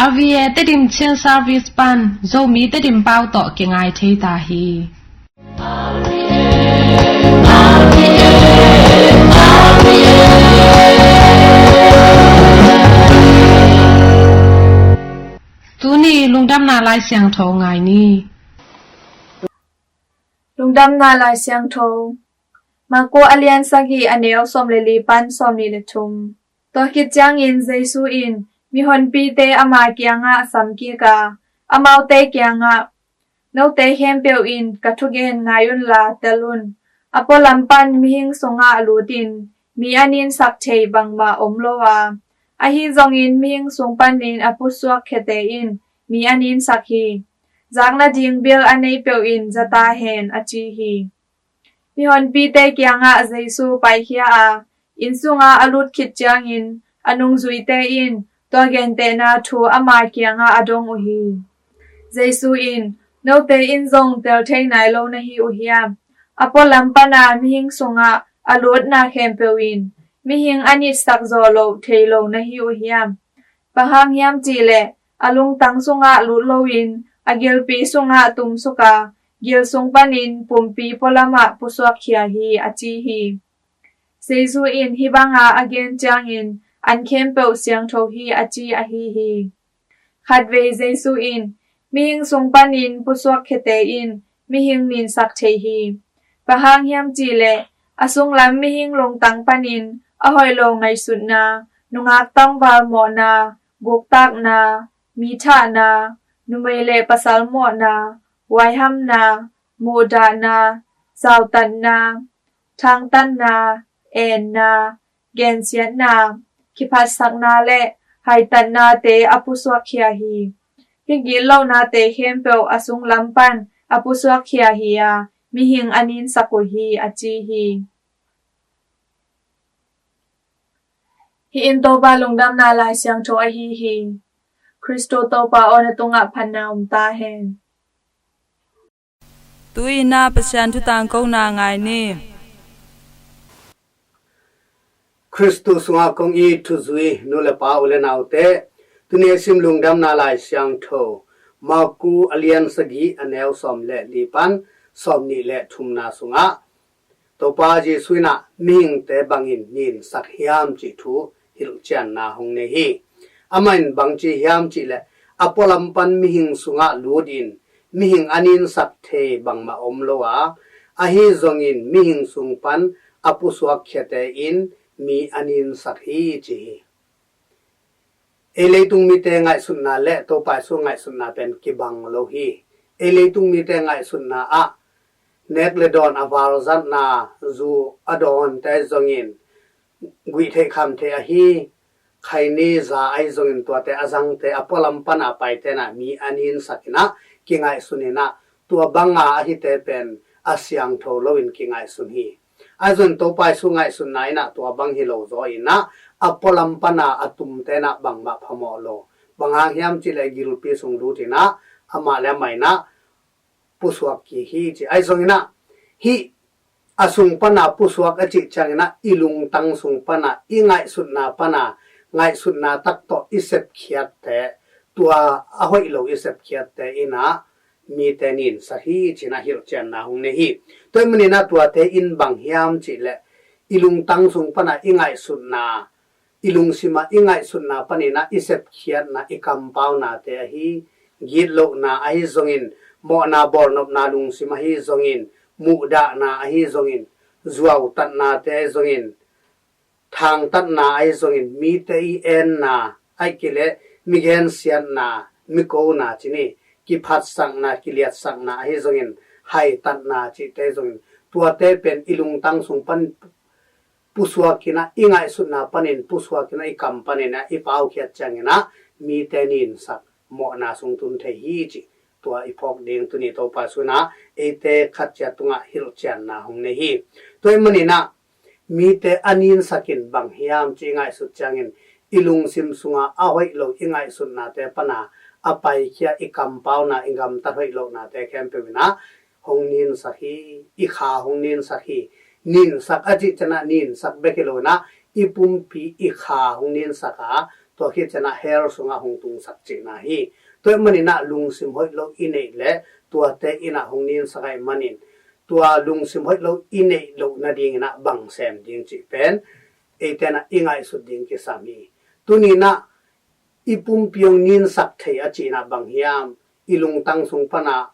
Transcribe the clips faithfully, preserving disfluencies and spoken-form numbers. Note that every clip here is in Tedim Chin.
R V A Tedim Chin Service pan Zomi Tedim pau tawh kingai thei ta hi. Tuni lungdamna Lai Siangtho ngai ni. Lungdamna Lai Siangtho. Marku a lian sagih a neu sawm le li pan sawm nih le thum. Tua khit ciangin Jesu in mihonpite ama kiangah a samkik a, amaute kiangah, "Note khempeuh in ka thugen ngai unla tel un. A pualam pan mihing sungah lutin mi a ninsak thei bangmah om lo a, ahi zongin mihing sung panin a pusuak khiate in mi a ninsak hi. Zak nading bil a nei peuh in za ta hen," a ci hi. Mihonpite kiangah Jesu paikhia a, inn sungah a lut khit ciangin a nungzuite in tua gentehna thu ama kiangah a dong uh hi. Jesu in, "Note in zong tel thei nai lo na hi uh hiam? A pualam pana mihing sungah a lutna khempeuh in mihing a nitsak zawh loh thei lo na hi uh hiam? Bang hang hiam cihleh a lungtang sungah lut loin a gilpi sungah tumsuk a, gil sung panin pumpi pualamah pusuak khia hi," a ci hi. Jesu in hih banga a gen ciangin an khempeuh siangtho hi a ci ahi hi. Khatvei Jesu in, "Mihing sung panin pusuak khiate in mihing ninsak thei hi. Bang hang hiam cihleh a sunglam mihing lungtang panin a hoih lo ngaihsutna, nungak tangval mawhna, guktakna, mi thahna, numei le pasal mawhna, huaihamna, muhdahna, zautatna, thangtatna, enna, gensiatna, kiphatsakna le haitatnate a pusuak khia hi. Hih gitlohnate khempeuh a sunglam pan a pusuak khia hi a, mihing a ninsak uh hi," a ci hi. Hih in Topa lungdamna Lai Siangtho ahi hi. Khristo Topa aw, na tungah phatna om ta hen. Tu-in ah Pasian thu tangkona ngai ni. Khristu sungah kong it thuzui nu le pa, u le naute, tuni a sim lungdamna Lai Siangtho Marku a lian sagih a neu sawm le li pan sawm nih le thumna sungah Topa Jesu in ah mihingte bangin ninsak hiam cih thu hilhcianna hong nei hi. Amah in bang ci hiam cihleh, a pualam pan mihing sungah lutin mihing a ninsak thei bangmah om lo a, ahi zongin mihing sung pan a pusuak khiate in mi a ninsak hi ci hi. Ei leitung mite ngaihsutna le Topa Jesu ngaihsutna pen kibang lo hi. Ei leitung mite ngaihsutna ah nek le dawn a valzatna, zu a dawnte zongin, guihtheih khamtheih ahi, khaini za ahi zongin tuate a zangte, a pualam pana paite in ah mi a ninsak in ah kingaihsun in ah, tua banga ahite pen a siangtho loin kingaihsun hi. Ahi zongin Topa Jesu ngaihsutna in ah tua bang hi lo zaw in ah, a pualam pana a tumte in ah bangmah phamawh lo. Bang hang hiam cihleh gilpi sung lut in ah, amah le amah in ah pusuak kik hi ci. Ahi zongin ah, hih a sung pana pusuak a cih ciangin ah, i lungtang sung pana, i ngaihsutna pana, ngaihsutna tak tawh i sepkhiatte, tua a hoih lo i sepkhiatte in ah mite ninsak hi ci-in ah hilhcianna hong nei hi. Tua ahih manin ah tuate in bang hiam cihleh, i lungtang sung pana i ngaihsutna, i lungsim ah i ngaihsutna panin ah i sepkhiatna, i kampaunate ahi, gitlohna ahi zongin, mawhna bawlnopna lungsim ahi zongin, muhdahna ahi zongin, zuautatnate ahi zongin, thangtatna ahi zongin, mite i enna, ahih kei leh mi gensiatna, mi kona ci ni, kiphatsakna, kiliatsakna ahi zongin, haitatna cihte ahi zongin, tuate pen i lungtang sung pan pusuak in ah, i ngaihsutna panin pusuak in ah, i kam panin ah i paukhiat ciangin ah mite ninsak, mawhna sung tun thei hi cih tua i phawk ding tuni Topa Jesu in ah eite khat ciat tungah hilhcianna hong nei hi. Tua ahih manin ah mite a ninsak in bang hiam cih i ngaihsut ciangin, i lungsim sungah a hoih lo i ngaihsutnate pana a paikhia, i kampauna, i gamtat hoih lohnate khempeuh in ah hong ninsak hi, i kha hong ninsak hi. Ninsak a cih ciangin ah ninsak bek hi lo in ah, i pumpi, i kha hong ninsak a, Tua khit ciangin ah hell sungah hong tungsak cihna hi. Tua ahih manin ah lungsim hoih lo i neih leh tuate in ah hong ninsak ahih manin, tua lungsim hoih lo i neih loh nadingin ah bang sem ding cih pen eite in ah i ngaihsut ding kisam hi. Tuni in ah i pumpi hong ninsak thei a cihna bang hiam? I lungtang sung pan ah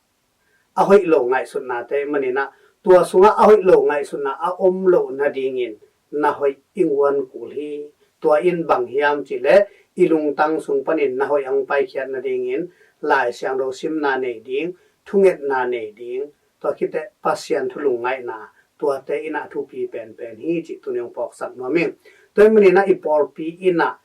a hoih lo ngaihsutnate ahih manin ah, tua sungah a hoih lo ngaihsutna a om loh nadingin na hoih i nguan kul hi. Tua in bang hiam cih leh i lungtang sung panin na hoih hong paikhiat nadingin Lai Siangtho simna nei ding, thungetna nei ding, tua khit teh Pasian thu lungngaihna, tuate in ah thupi penpen hi cih tuni hong phawksak nuam ing. Tua ahih manin ah i pawlpi in ah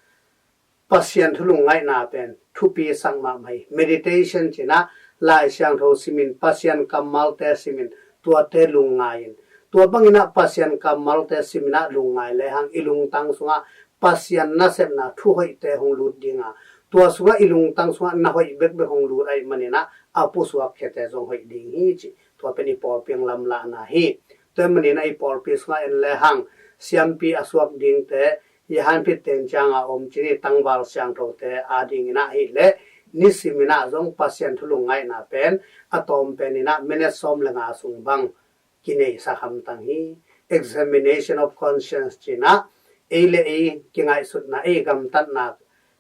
Pasian thu lungngaihna pen thupi sak mahmah hi. Meditation cih in ah Lai Siangtho simin, Pasian kammalte simin, tuate lungngai in. Tua bangin ah Pasian kammalte simin ah lungngai lehang i lungtang sungah Pasian nasepna thu hoihte hong lut ding a, tua sungah i lungtang sungah na hoih bekbek hong lut ahih manin ah a pusuak khiate zong hoih ding hi cih tua pen i pawlpi hong lamlahna hi. Tua ahih manin ah i pawlpi sungah en lehang siampi a suak dingte, Johan Phiteng ciangah om cih ni tangval siangthote adingin ah ahih leh nisim in ah zong Pasian thu lungngaihna pen a tawm pen in ah minute sawm le nga sung bang kineisak hamtang hi. Examination of conscience cih in ah ei le ei kingaihsutna, ei gamtatna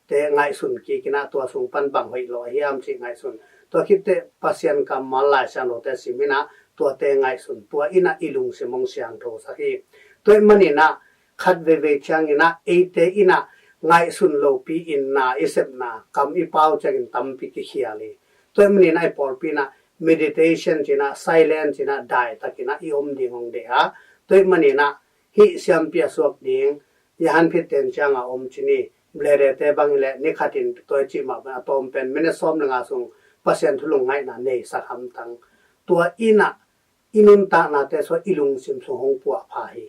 te ngaihsun kik in ah tua sung pan bang hoih lo a hiam cih ngaihsun. Tua khit teh Pasian kammal Lai Siangthote sim in ah tuate ngaihsun. Tua in ah i lungsim hong siangthosak hi. Tua ahih manin ah khat veivei ciangin ah eite in ah ngaihsun lopi in na i sepna, kam i pau ciangin tampi kikhial hi. Tua ahih manin ah i pawlpi in ah meditation cih in ah, silence cih in ah, daitakin ah i om ding hong deih a. Tua ahih manin ah hih siampi a suak ding, Johan Phiteng ciangah om cih ni, Bledete bang hi leh ni khatin tua i cih mah bang a tawm pen minute sawm le nga sung Pasian thu lungngaihna neisak hamtang. Tua in ah i nuntaknate sungah i lungsim sung hong puahpha hi.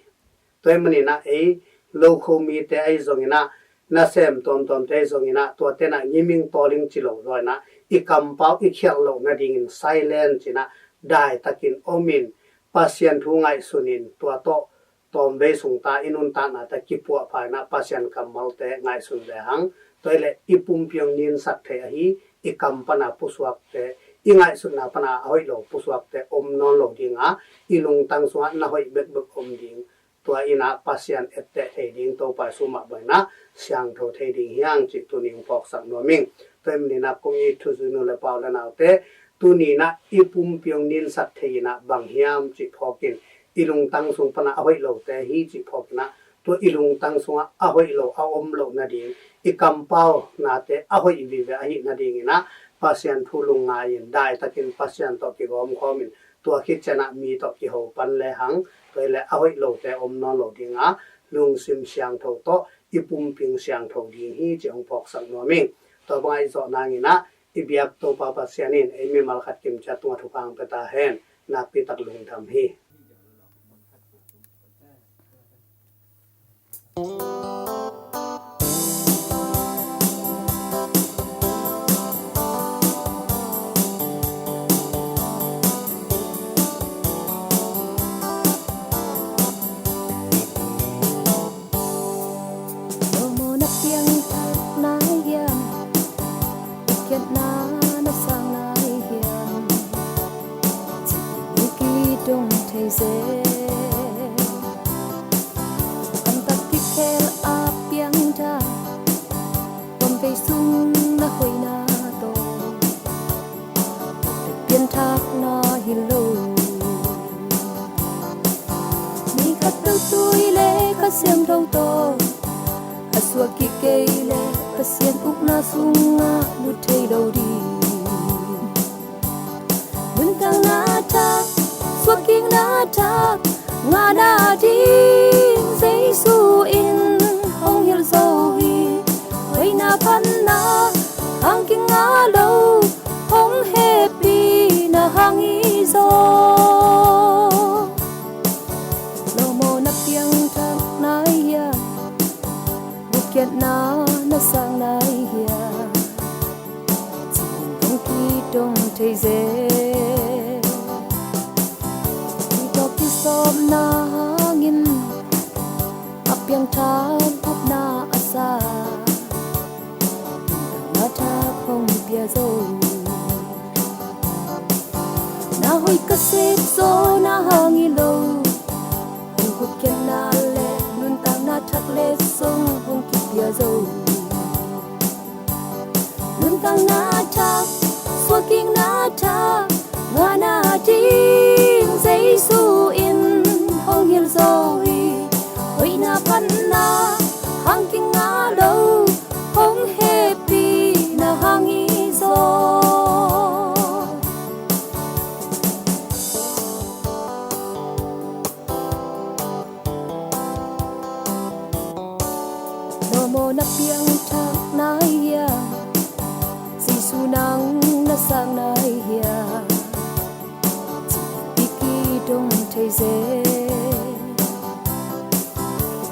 Tua ahih manin ah ei lokho mite ahi zongin ah, nasem tuamtuamte ahi zongin ah, tuate in ah ngiming tawling ci lo zaw in ah i kampau i khialh loh nadingin silence in ah daitakin om in, Pasian thu ngaihsun in, tua tawh tawmvei sung ta i nuntaknate kipuahpha in ah Pasian kammalte ngaihsun lehang, tua ahih leh i pumpi hong ninsak thei ahi i kam pan a pusuakte, i ngaihsutna pan a a hoih lo pusuakte om nawn lo ding a, i lungtang sungah na hoih bekbek om ding. Tua in ah Pasian etteh thei ding, Topa Jesu mah bang in ah siangtho thei ding hi hang cih tuni hong phawksak nuam ing. Tua ahih manin ah kong it thuzui nu le pa u le naute, tuni in ah i pumpi hong ninsak thei in ah bang hiam cih phawk in, i lungtang sung pan a a hoih lote hi cih phawk in ah, tua i lungtang sungah a hoih lo a om loh nading, i kampau nate a hoih vive ahih nadingin ah Pasian thu lungngai in, daitakin Pasian tawh kigawmkhawm in, tua khit ciangin ah mi tawh kiho pan lehang, tua ahih leh a hoih lote om nawn lo ding a, lungsim siangtho tawh i pumpi hong siangtho ding hi cih hong phawksak nuam ing. Tua bang ahi zawh nangin ah i biak Topa Pasian in ei mimal khat kimciat tungah thupha hong pia ta hen. Nakpi tak lungdam hi. Lawmawhna piangthak nai hiam? Hotkhiatna na sang nai hiam? Cih in kidong thei zel. Kamtak kikhel a piangthak, tuamvei sung na hoihna tawh pianthakna hi lo. Mi khat peuh tui le Kha Siangtho tawh a suah kik kei leh Pasian ukna sungah lut thei lo ding. Nuntakna thak, suahkikna thak ngahna ding Jesu in hong hilh zo hi. Hoihna phatna hang kingah lo, hong hehpihna hang hi zaw. Lawmawhna piangthak nai hiam? Hotkhiatna na sang nai hiam? Cih in hong kidong thei zel. Kei tawh kisawmna hangin a piangthak gupna a sa. zo. Na hoih ka sep zaw na hang hi lo. Hong gupkhiatna le nuntakna thak le song hong kipia zo. Nuntakna thak, suahkikna thak, ngahna ding Jesu in hong hilh zo hi. Hoihna phatna hang kingah lo, hong hehpihna hang hi zaw. Lawm aw, na piangthak nai hia? Jesu nang na sak nai hia? Cih i kidong thei zel.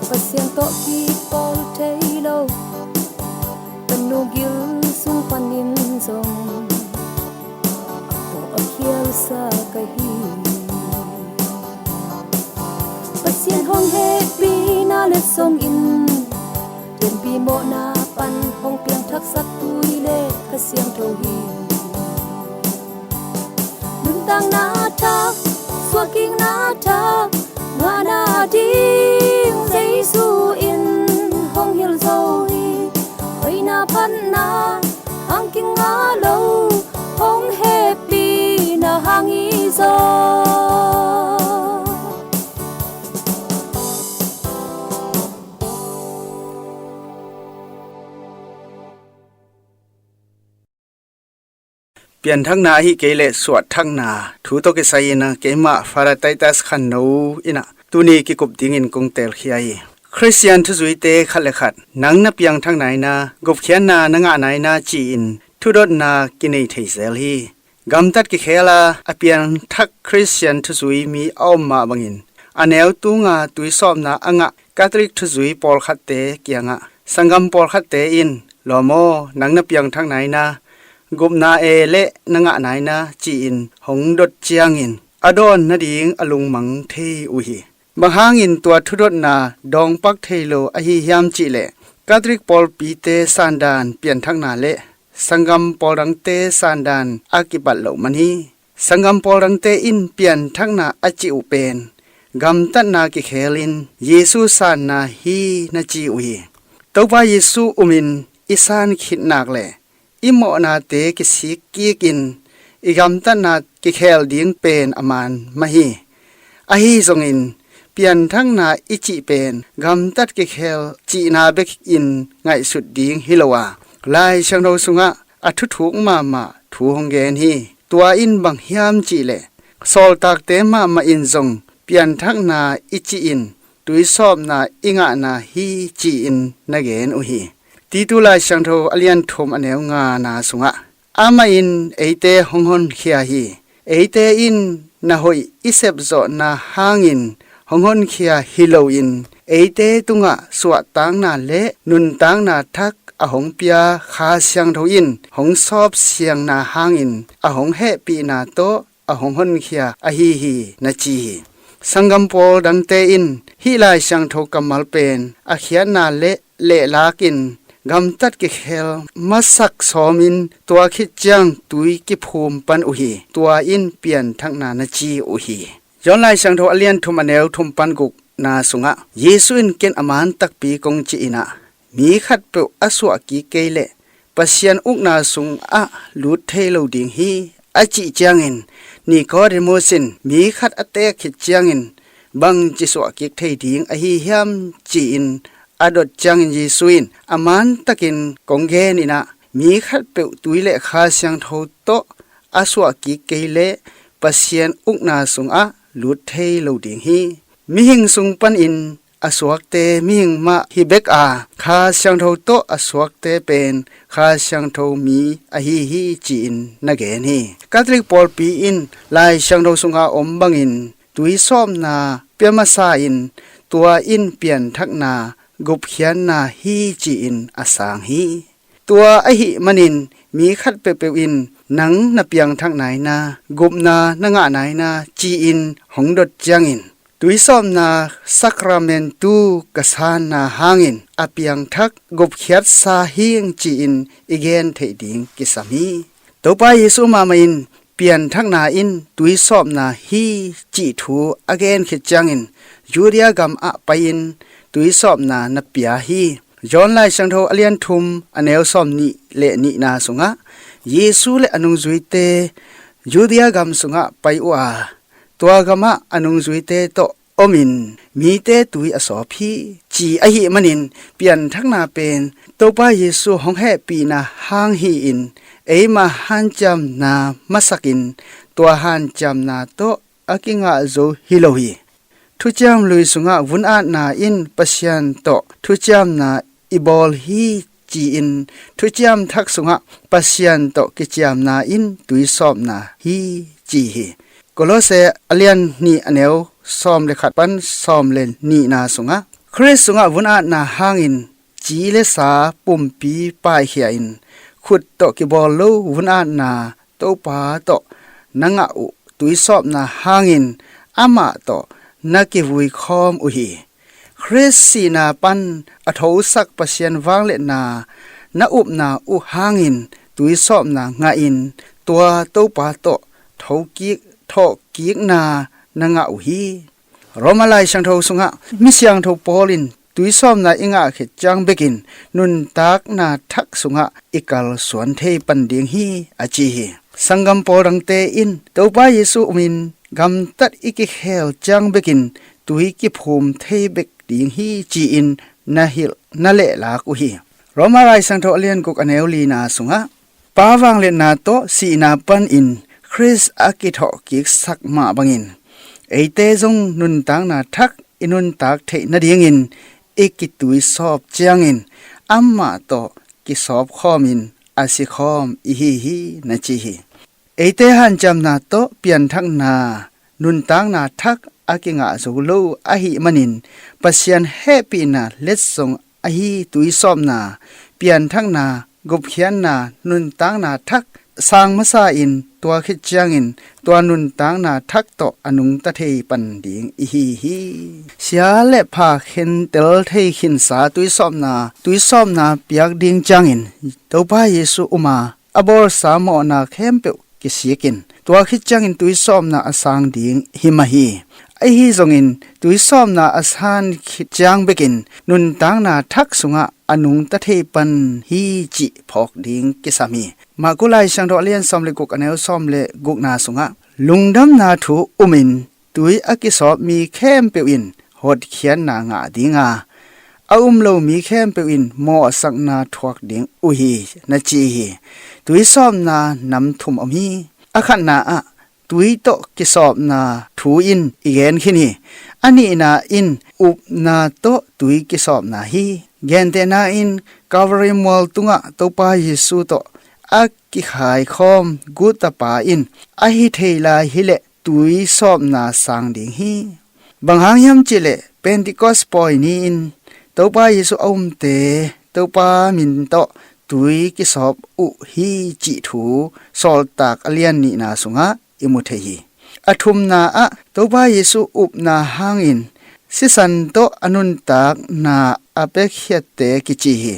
Pasian tawh kipawl thei lo, ka nu gil sung panin zong a tawh a khialsa ka hi. Pasian hong hehpihna letsong in, lianpi mawhna pan hong piangthaksak tui le Kha Siangtho hi. Nuntakna thak, suahkikna thak, ngahna ding Jesu in hong hilh zo hi. Hoihna phatna hang kingah lo, hong hehpihna hang hi zaw. Pianthakna ahih kei leh suahthakna thu tawh kisai-in ah keimah Father Titus Khanno in ah tuni kikup dingin kong teelkhia hi. Khristian thuzuite khat le khat, nang na piangthak nai na, gupkhiatna na ngah nai na ci-in thudotna kinei thei zel hi. Gamtat kikhel a, a piangthak Khristian thuzui mi a om mah bangin, a neu tunga tuisawpna a ngah Catholic thuzui pawlkhatte kiangah sanggam pawlkhatte in, "Lawm aw, nang na piangthak nai na, gupna e leh na ngah nai na," ci-in hong dot ciangin, a dawn nading a lungmang thei uh hi. Bang hangin tua thudotna dawngpak thei lo ahi hiam cih leh, Catholic pawlpite sandan pianthakna le sanggam pawl dangte sandan a kipat loh man hi. Sanggam pawl dangte in pianthakna a cih uh pen gamtatna kikhelin Jesu sanna hi na ci uh hi. Topa Jesu umin i san khit nak le i mawhnate kisik kikin i gamtatna kikhel ding pen a man mah hi. Ahi zongin, pianthakna i cih pen gamtat kikhel cihna bekin ngaihsut ding hi lo a, Lai Siangtho sungah a thuthuk mahmah thu hong gen hi. Tua in bang hiam cih leh, sawltakte mahmah in zong pianthakna i cih in tuisawpna i ngahna hi ci-in na gen uh hi. Titu Lai Siangtho a lian thum a neu ngana sungah, "Amah in eite hong honkhia hi. Eite in na hoih i sepzawhna hangin hong honkhia hi loin, eite tungah suahtakna le nuntakna thak a hong pia Kha Siangtho in hong sawpsiangna hangin a hong hehpihna tawh a hong honkhia ahi hi," na ci hi. Sanggam pawl dangte in hih Lai Siangtho kammal pen a khiatna le lehlakin gamtat kikhel masak sawmin tua khit ciang tui kiphum pan uh hi. Tua in pianthakna na ci uh hi. John Lai Siangtho a lian thum a neu thum pan gukna sungah, Jesu in, "Ken a man takpi kong ci-in ah, mi khatpeuh a suah kik kei leh Pasian ukna sungah lut thei lo ding hi," a cih ciangin, Nicodemus in, "Mi khat a teek khit ciangin bangci suah kik thei ding ahi hiam?" ci-in a dot ciangin Jesu in, "A man takin kong gen in ah, mi khatpeuh tui le Kha Siangtho tawh a suah kik kei leh Pasian ukna sungah lut thei lo ding hi. Mihing sung panin a suakte mihing mah hi bek a, Kha Siangtho tawh a suakte pen Kha Siangtho mi ahi hi," ci-in na gen hi. Catholic pawlpi in Lai Siangtho sunga om bangin tuisawpna pia masa in, tua in pianthakna, gupkhiatna hi ci-in a sang hi. Tua ahih manin mi khat peuhpeuh in, "Nang na piangthak nai na, gupna na ngah nai na," ci-in hong dot ciangin, Tuisawpna sakramentu ka sanna hangin a piangthak gupkhiatsa hing ci-in i gen theih ding kisam hi. Topa Jesu mahmah in pianthakna in tuisawpna hi cih thu a gen khit ciangin Judea gam ah pai-in tuisawpna na pia hi. John Lai Siangtho a lian thum a neu sawm nih le nihna sungah Jesu le a nungzuite Judea gam sungah pai uh a, tua gamah a nungzuite tawh omin mite tui a sawp hi, ci ahih manin pianthakna pen Topa Jesu hong hehpihna hang hi-in eima hanciamna masakin tua hanciamna tawh a kingah zo hi lo hi. Thuciam Lui sungah vun-atna in Pasian tawh thuciamna i bawl hi ci-in Thuciam Thak sungah Pasian tawh kiciamna in tuisawpna hi ci hi. Kolose a lian nih a neu sawm le khat pan sawm le nihna sungah Khrist sungah vun-atna hangin ci le sa pumpi paikhia in khut tawh kibawl lo vun-atna Topa tawh na ngah uh tuisawpna hangin amah tawh na kivui khawm uh hi. Khrist sihna pan a thosak Pasian vangliatna na upna uh hangin tuisawpna ngahin tua Topa tawh thokik thawhkikna na ngah uh hi. Roma Lai Siangtho sungah mi siangtho Paul in tuisawpna i ngah khit ciang bekin nuntakna thak sungah i kalsuan thei pan ding hi a ci hi. Sanggam pawl dangte in Topa Jesu umin gamtat i kikhel ciang bekin tui kiphum thei bek ding hi ci-in na hilh na lehlak uh hi. Roma Lai Siangtho a lian guk a neu lina sungah Pa vangliatna tawh sihna panin Khrist a kithawhkiksak mah bangin eite zong nuntakna thak i nuntak theih nadingin i kituisawp ciangin amah tawh kisawp khawmin a si khawm i hi hi na ci hi. Eite hanciamna tawh pianthakna nuntakna thak a kingah zo lo ahih manin Pasian hehpihna letsong ahi tuisawpna, pianthakna, gupkhiatna, nuntakna thak sang masa in tua khit ciangin tua nuntakna thak tawh a nungta thei pan ding i hi hi. Sia le pha khentel thei khinsa tuisawpna tuisawpna piak ding ciangin Topa Jesu uma a bawlsa mawhna khempeuh kisikin tua khit ciangin tuisawpna a sang ding hi mah hi. Ahi zongin tuisawpna a san khit ciang bekin nuntakna thak sungah a nungta thei pan hi cih phawk ding kisam hi. Marku Lai Siangtho a lian sawm le guk a neu sawm le gukna sungah lungdamna thu umin tui a kisawp mi khempeuh in hotkhiatna ngah dinga a um lo mi khempeuh in mawhsakna thuak ding uh hi na ci hi. Tuisawpna nam thum om hi. A khatna ah tui tawh kisawpna thu in i gen khin hi. A nihna in upna tawh tui kisawpna hi. Gentehna in Calvary mual tungah Topa Jesu tawh a kikhaikhawm guttapa in a hi thei lai hileh tuisawpna sang ding hi. Bang hang hiam cihleh Pentecost pawi ni-in Topa Jesu a umte Topa min tawh tui kisawp uh hi cih thu Sawltak a lian nihna sungah i mu thei hi. A thumna ah Topa Jesu upna hangin sisan tawh a nuntakna a piakhiatte kici hi.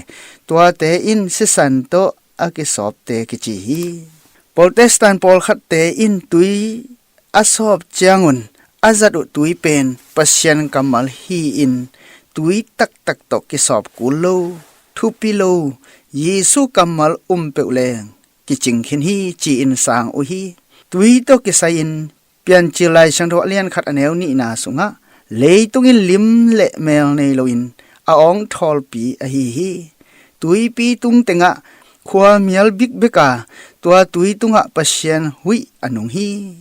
Tuate in sisan tawh a kisawpte kici hi. Protestant pawlkhatte in tui a sawp ciangun a zat uh tui pen Pasian kammal hi-in tui taktak tawh kisawp kul lo, thupi lo, Jesu kammal um peuh leng kicing khin hi ci-in sang uh hi. Tui tawh kisai-in Piancil Lai Siangtho a lian khat a neu nihna sungah leitung in lim le mel nei loin a awngthawlpi ahi hi. Tuipi tung tengah khuamial bikbek a tua tui tungah Pasian huih a nung hi.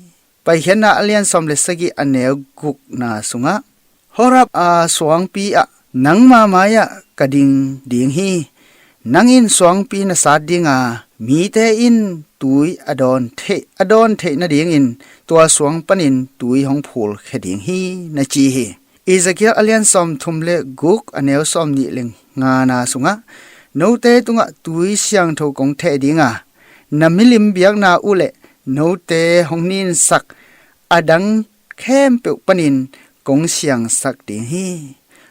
Paikhiatna a lian sawm le sagih a neu gukna sungah Horab a suangpi ah nangma mai-ah ka ding ding hi. Nang in suangpi na sat dinga mite in tui a dawn theih a dawn theih nadingin tua suang panin tui hong phulkhia ding hi na ci hi. Ezekiel a lian sawm thum le guk a neu sawm nih le ngana sungah note tungah tui siangtho kong theh dinga na milim biakna uh le note hong ninsak a dang khempeuh panin kong siangsak ding hi.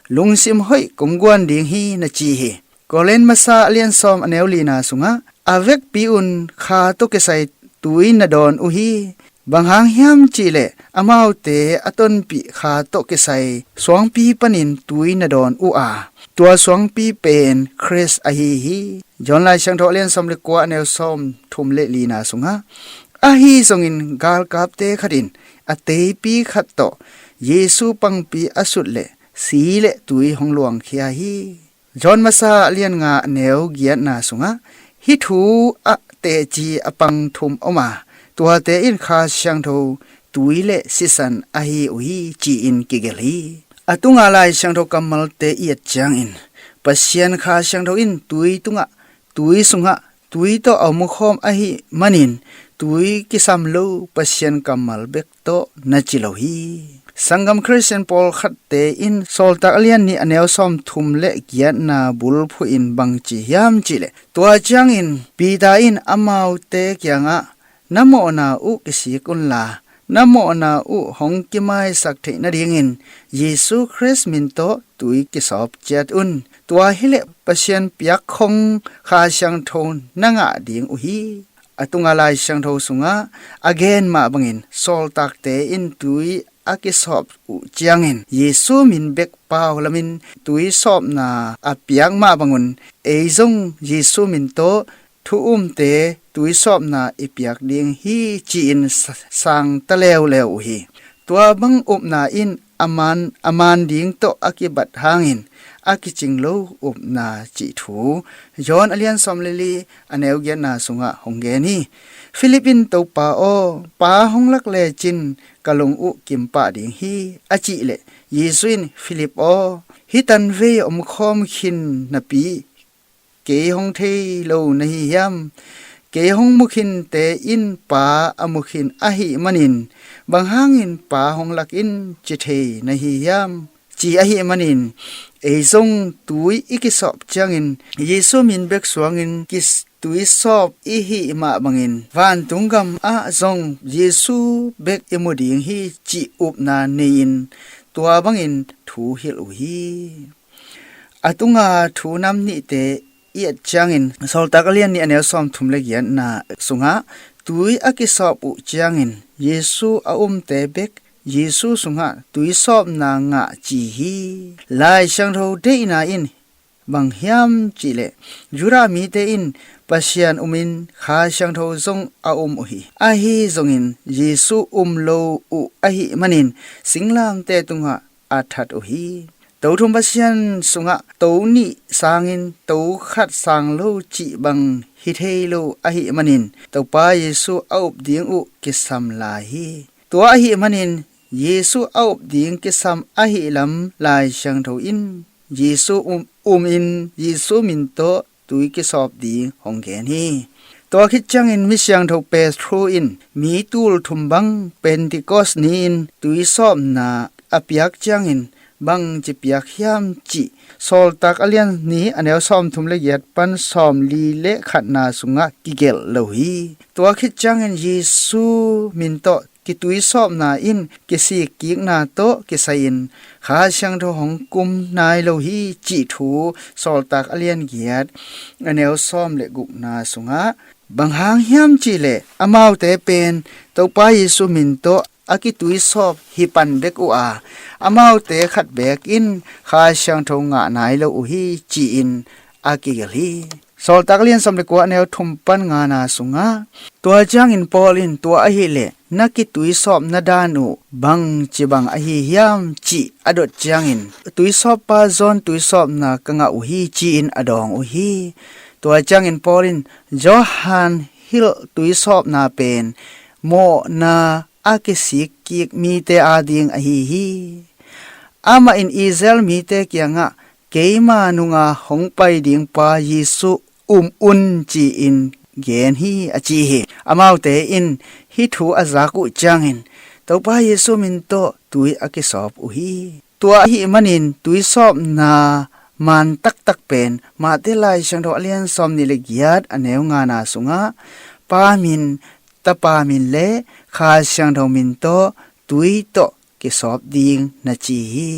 Lungsim hoih kong guan ding hi, na ci hi. Korin masa a lian sawm a neu lina sungah, a vekpi un kha tawh kisai tui na dawn uh hi. Bang hang hiam cihleh amaute a tonpih kha tawh kisai suangpi panin tui na dawn uh a, tua suangpi pen Khrist ahi hi. John Lai Siangtho a lian sawm le kua a neu sawm thum le lina sungah, ahi zongin galkapte khat in a teipi khat tawh Jesu pangpi a sut leh si le tui hong luangkhia hi. John masa a lian nga a neu giatna sungah, hih thu ah teci a pang thum om a, tuate in Kha Siangtho tui le sisan ahi uh hi, ci-in kigelh hi. A tunga Lai Siangtho kammalte i et ciangin, Pasian Kha Siangtho in tui tungah, tui sungah tui tawh a om khawm ahih manin, tui kisam lo Pasian kammal bek tawh na ci lo hi. Sanggam Khristian pawlkhatte in Sawltak a lian nih a neu sawm thum le giatna bulphuh in bang ci hiam cihleh, tua ciangin Peter in amaute kiangah, na mawhna uh kisik unla, na mawhna uh hong kimaisak theih nadingin Jesu Khrist min tawh tui kisawp ciat un. Tua hileh Pasian piakkhong Kha Siangtho na ngah ding uh hi. A tunga Lai Siangtho sungah a gen mah bangin, sawltakte in tui a kisawp uh ciangin Jesu min bek pau lamin tui sawpna a piak mah bangun, ei zong Jesu min tawh thu umte tui sawpna i piak ding hi, ci-in sa-, sang ta leuleu uh hi. Tua bang upna in a man, a man ding tawh a kibat hangin a kicing lo upna cih thu John a lian sawm le li a neu giatna sungah hong gen hi. Philip in, Topa aw, Pa hong lak lecin ka lung uh kim pah ding hi, a cih leh, Jesu in, Philip aw, hih tanvei om khawm khin napi kei hong thei lo na hi hiam? Kei hong mu khinte in Pa a mu khin ahih manin, bang hangin Pa hong lak in ci thei na hi hiam? Ci ahih manin, ei zong tui i kisawp ciangin Jesu min bek suangin kis-, tui sawp i hih mah bangin, vantung gamah zong Jesu bek i mu ding hi, cih upna nei-in tua bangin thu hilh uh hi. A tunga thu nam nihte i et ciangin, Sawltak a lian nih a neu sawm thum le giatna sungah, tui a kisawp uh ciangin Jesu a umte bek Jesu sungah tui sawpna ngah ci hi. Lai Siangtho deihna in bang hiam cihleh, Judah mite in Pasian umin Kha Siangtho zong a um uh hi. Ahi zongin Jesu um lo uh ahih manin, singlamteh tungah a that uh hi. To thum Pasian sungah to nih sangin to khat sang lo cih bang hi thei lo ahih manin, Topa Jesu a up ding uh kisam lai hi. Tua ahih manin, Jesu a up ding kisam ahih lam Lai Siangtho in, Jesu um, umin Jesu min tawh tui kisawp ding hong gen hi. Tua khit ciangin mi siangtho Petru in mi tul thum bang Pentecost ni-in tui sawpna a piak ciangin bangci piak hiam cih Sawltak a lian nih a neu sawm thum le giat pan sawm li le khatna sungah kigelh lo hi. Tua khit ciangin Jesu min tawh kitui sawpna in kisik kikna tawh kisai-in Kha Siangtho hong kum nai lo hi, cih thu Sawltak a lian giat a neu sawm le gukna sungah, bang hang hiam cihleh amaute pen Topa Jesu min tawh a kitui sawp hi pan bek uh a, amaute khat beek in Kha Siangtho ngah nai lo uh hi, ci-in a kigelh hi. Sawltak lian sawm le kua a neu thum pan ngana sungah, tua ciangin Paul in, tua ahih leh na kitui sawp na dan uh bangci bang ahi hiam, cih a dot ciangin, tuisawppa zawn tuisawpna ka ngah uh hi, ci-in a dawng uh hi. Tua ciangin Paul in, Johan hilh tuisawpna pen mawhna a kisik kik mite ading ahi hi. Amah in Israel mite kiangah, keima nunga hong pai ding pa Jesu um un, ci-in gen hi, a ci hi. Amaute in hih thu a zak uh ciangin Topa Jesu min tawh tui a kisawp uh hi. Tua ahih manin tuisawpna man taktak pen Mate Lai Siangtho a lian sawm nih le giat a neu ngana sungah, Pa min, Tapa min le Kha Siangtho min tawh tui tawh kisawp ding na ci hi.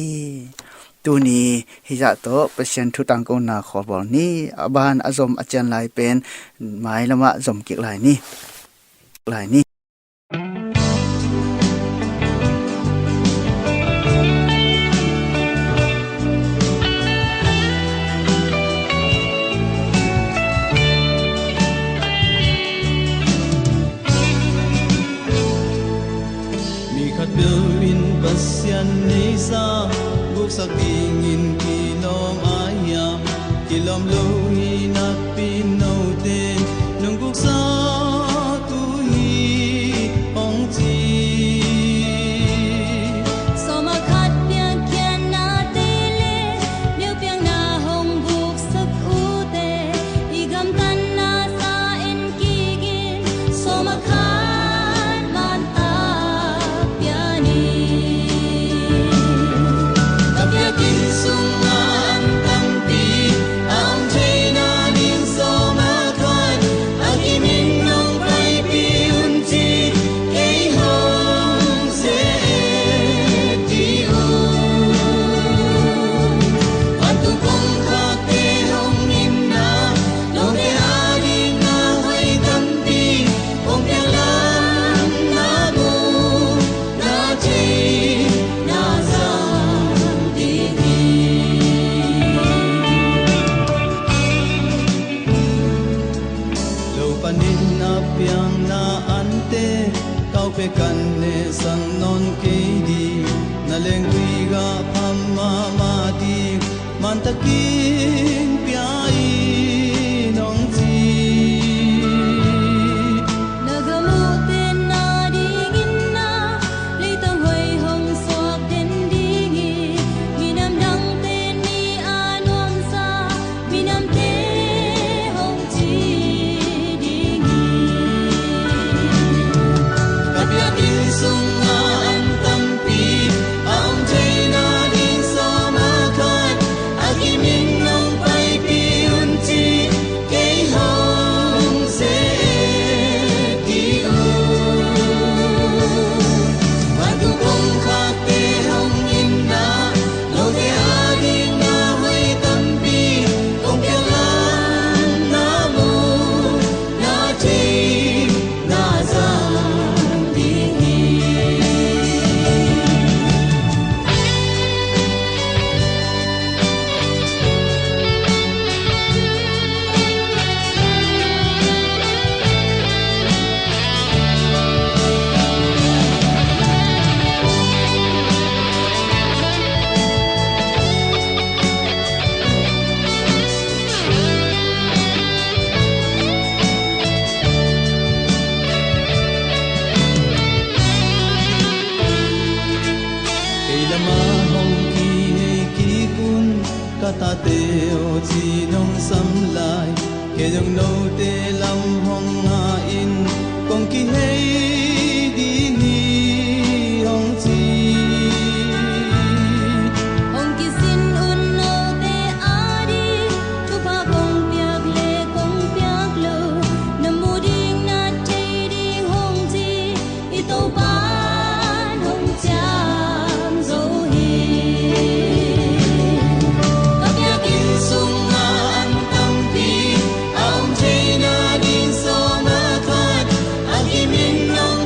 Tuni hizah tawh Pasian thu tangkona khawlbawl ni. A ban a zom a cian lai pen mailamah zom kik lai ni. Lai ni. Mi khat peuh in Pasian neihsa guksak dingin kilawm a hiam? Kilawm lo hi nakpi note nong guksa tu hi hong ci. Sawm a khat piakkhiatnate le biakpiakna hong guksak ute i gamtatna sa en kikin sawm a khat man tak pia ni. Ka biakinn sungah an tampi a om thei nading sawm a khat a kimin nong paipih un ci kei hong ze ding uh. Vantung kongkhakte hong itna note adingin a hoih tampi kong piak lam na mu na thei na zang ding hi. Lo panin a piangna ante kau pek kan nehsak nawn kei ding. Na lengtui gah pham mahmah ding man takin pia in hong ci. Na gam uh tenna dingin na leitang hoih hong suak den ding hi. Minam dangte ni a nuamsa minamte hong ci ding hi. Ka biakinn sungah an tampi a om thei nading sawm a khat a kimin nong paipih un ci kei hong ze ding uh. Vantung kongkhakte hong itna note adingin a hoih tampi kong piak lam na mu na thei na zang ding hi. Kei lamah hong kihei kik un, ka tate aw, ci nong sam lai. Kei zong note lam hong ngah in, kong kihei ding hi hong ci. Hong kisin un note ading thupha kong piak le kong piak lo, na mu ding na thei ding hong ci. I Topa'n hong ciam zo hi. Ka biakinn sungah an tampi a om thei nading sawm a khat a kimin nong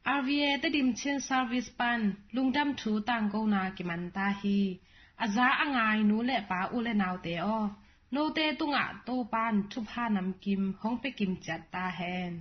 RVA Tedim Chin Service pan lungdam thu tangkona kiman ta hi. A za a ngai nu le pa, u le naute aw, note tungah Topan thupha namkim hong pia kim ciat ta hen.